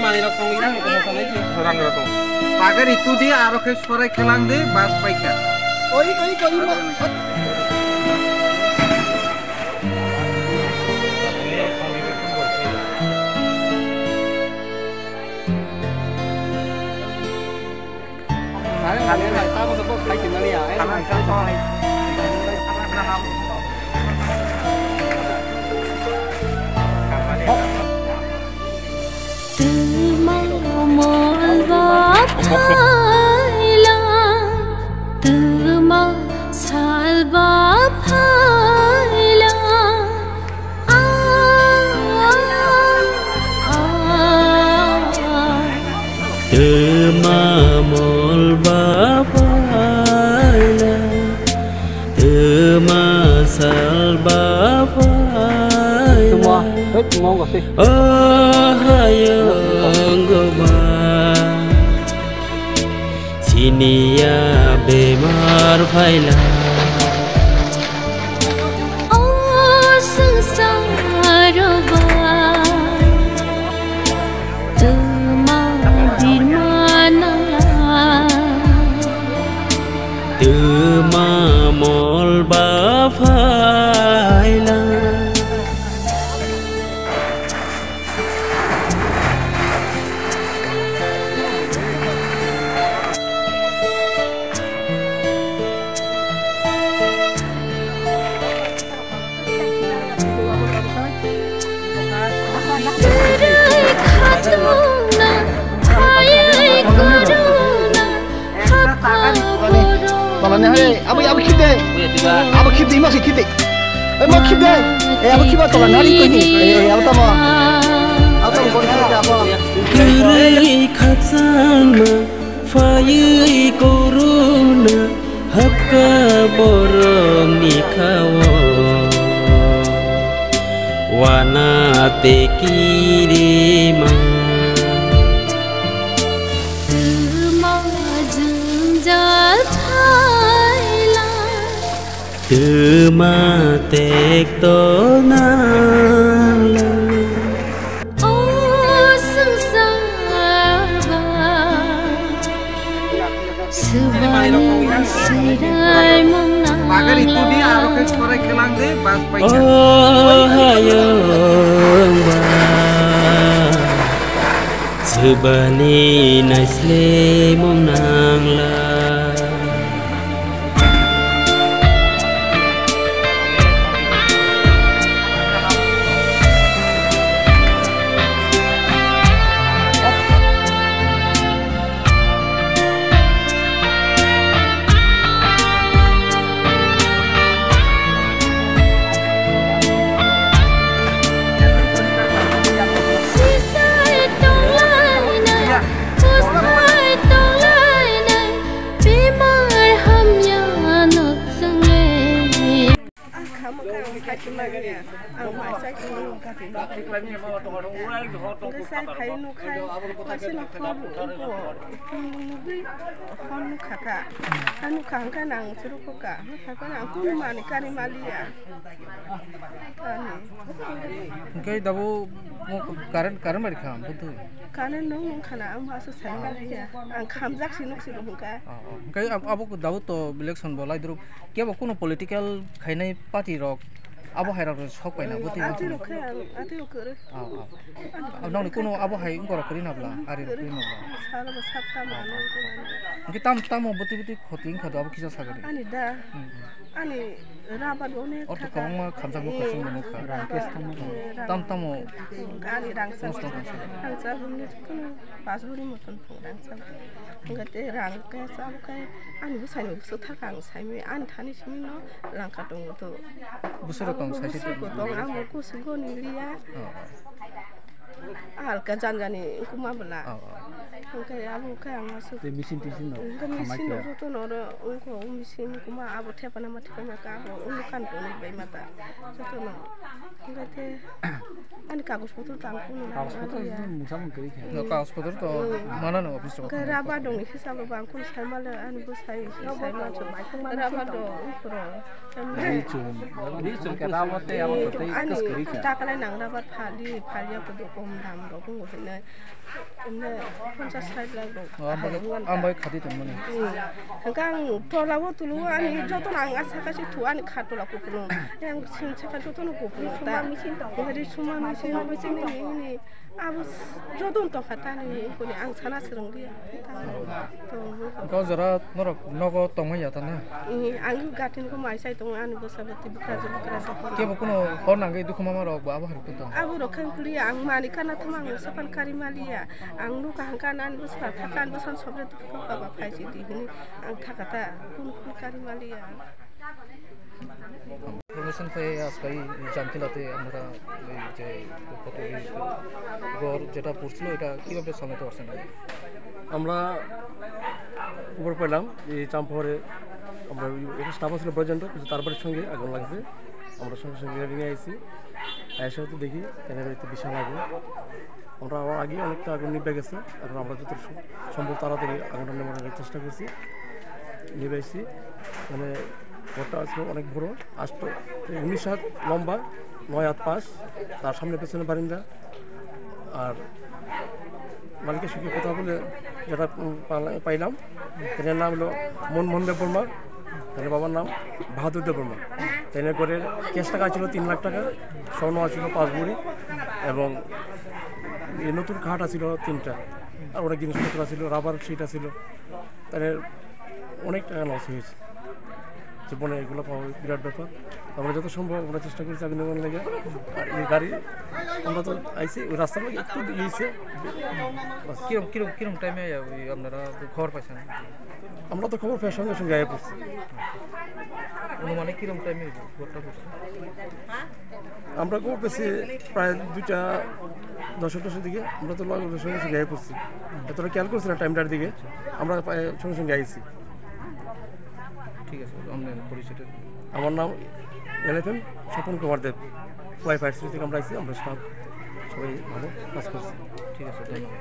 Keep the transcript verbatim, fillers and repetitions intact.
Rang rok tong. Bagari tu di aro khe sorai khelang de bas paikha. Oi, oi, oi, oi. Twma mol ba phaila, twma sal ba phaila. Twma mol ba phaila, twma sal ba phaila. Twma, hei, twma wng gasi. O hayung ba. Siniya bemar phaila. O swngcharo ba twma birmana, twma mol ba phaila. Tolani hai, abo, abo khide. Abo khide, ima si khide. Eh, ma khide. Eh, abo khiba tolani hari koi ni. Eh, eh, abo tamo. Abo tamo koi ni, abo. Kwrwi khakchangma phaiwi korona hapka borokni khao. Wana te kirima. Twma jwngjal phaila. Twma tekto nangla. O swngchar ba. Swbani swraimung nangla. Bagari tu di aro khe sorai khelang de bas paikha. O hayung ba. Swbani naislemung nangla. Ang kha mwkhang ang khai tongmani ya. Ang mai chai tongmani wngkha tini. Hwnkhe chai phai nukhai, waisano hor wngkha. Nugwi hor nukha kha. Ang nukha hwnkhe nang chwrwk kha. Hwnkhe ang kunu manwi kari maliya. Ani. Hwnkhe dabo mo current, current bai kha, bwtwi. Current nung nung khana, ang bo aswk sai maliya. Ang khamjak si nuk si rw hwnkha. Oh, oh. Hwnkhe ab-, abo dabo to election bo lai duru. Kebo kuno political khainai party rok abo hai rok sok paina bwtwi. Atwi rok khe ang, atwi rok kwrwi. Oh, oh. Nokni kuno abo hai wngkha rok kwrwi na bla, ari rok kwrwi na bla. Salo bo sak tamo ano wngkha. Hwnkhe tam, tamo bwtwi bwtwi khoti wngkha do abo kisa sagari. Ani da. Hmm, hmm. Ani rubber onek. Ortho kwbangma khamjakma kwchwng bo nukha. Rang case tamo. Tam tamo. Ani rang sa. Nosto kha. Rang sa bumni kuno pas buri moton. Rang chabo. Hwnkhe tei rang khe chabo khe ani bwsaini bwswk thaka ang saimanya ani thani simi no langka tongo to. Bwswk rok tong saisi. Bwswk tong amo kusu goni liya. Oh, oh. Halka janjani kuma bwla. Oh, oh. Hwnkhe abo khe ang aswk. Tei machine tisin no. Hwnkhe machine no joto no oro wngkho machine kuma abo thepana ma thepana ka abo unu kan toni bai mata. Joto no. Hwnkhe tei ani kagoj potro tang kuno. Kagoj potro mungsa mung kwrwi khe. No, kagoj potro to mana no office rok. Hwnkhe rubber dongni hisabo bang kun sai male ani bwsai sai ma. Rubber dong phuro. Ri chum. Ri chum khe rubber tei abo tei ani kas kwrwi khe. Takalai nang rubber phali, phali ako do kom dam rok wng hinai. Ponchas sait lakh rok. Oh, ang bai, ang bai khati tongmani. Hmm. Hwnkhe ang tola o tulu ani jotono ang asa kaisa thu ani kha tola kupulung. Yang sing saka jotono kupulung ta. Suma machine tong. Hwnkhe suma machine, machine ni, ni, ni. Abo jotono tongkha tani kuni ang sana swrwng liya. Tong, tong. Kau jora norok nogo tongmani ya ta na? Eh, ang gatin ko mai sai tongo ani bwsa bwtwi bwkrajwk bwkrajwk. Kebo kuno hor nangwi dukhu mama rok bo abo hari tong. Abo rok khe kuliya ang mani kana thama ang sapan kari maliya. Ang nuka hangka nan bwsa thaka an bwsa sobre tu ka ba phai si di hini ang thaka ta kun kun kari maliya. Information pe askai janti late amra ei je kotoi ghor jeta purchilo eta kibabe samete parsen? আমরা খবর পেলাম এই চাম্পাহারে আমরা ওই একটা স্টাফ আসলে পর্যন্ত কিছু তারপরে সঙ্গে আগুন লাগছে। আমরা সঙ্গে সঙ্গে নিয়ে আইছি। এসে তো দেখি এখানে তো বিশাল আগুন। আমরা আবার আগে অনেকটা আগুন নিভে গেছে, এখন আমরা যত সম-, সম্ভব তাড়াতাড়ি আগুনটা নেভানোর চেষ্টা করছি, নিভাইছি। মানে ঘরটা আসলে অনেক বড়, আষ্ট, উনিশ হাত লম্বা, নয় হাত পাশ, তার সামনে পেছনে বারিন্দা। আর মালিকের সঙ্গে কথা বলে যেটা, উম, পালা-, পাইলাম, এটার নাম হলো মনমোহন দেববর্মা। তার বাবার নাম বাহাদুর দেববর্মা। তাই করে ক্যাশ টাকা ছিল তিন লাখ টাকা, স্বর্ণ আছিল পাঁচ ভরি এবং এই নতুন খাট আছিল তিনটা, আর অনেক জিনিসপত্র আছিল, রাবার শিট আছিল। তাহলে অনেক টাকা লস হয়েছে। জীবনে এগুলো পাওয়া বিরাট ব্যাপার। আমরা যত সম্ভব আমরা চেষ্টা করছি আগুন নেভানোর লেগে। আর এই গাড়ি আমরা তো আইছি, ওই রাস্তার মধ্যে একটু ইয়ে হয়েছে। বাস। কিরম, কিরম, কিরম টাইমে ওই আপনারা খবর পাইছেন? আমরা তো খবর পেয়ে সঙ্গে সঙ্গে আগে পড়ছি। অনুমানিক কিরম টাইমে খবরটা পড়ছে? আমরা খবর পেয়েছি প্রায় দুইটা দশ দশের দিকে, আমরা তো লগে লগে সঙ্গে সঙ্গে আগে পড়ছি। এতটা খেয়াল করছি না টাইমটার দিকে, আমরা প্রায় সঙ্গে সঙ্গে আইছি। ঠিক আছে, আপনার পরিচয়টা? আমার নাম এল এফ এম স্বপন কুমার দেব, ওয়াই ফায়ার সার্ভিস থেকে আমরা আইছি, আমরা স্টাফ সবাই ভালো কাজ করছি। ঠিক আছে, ধন্যবাদ।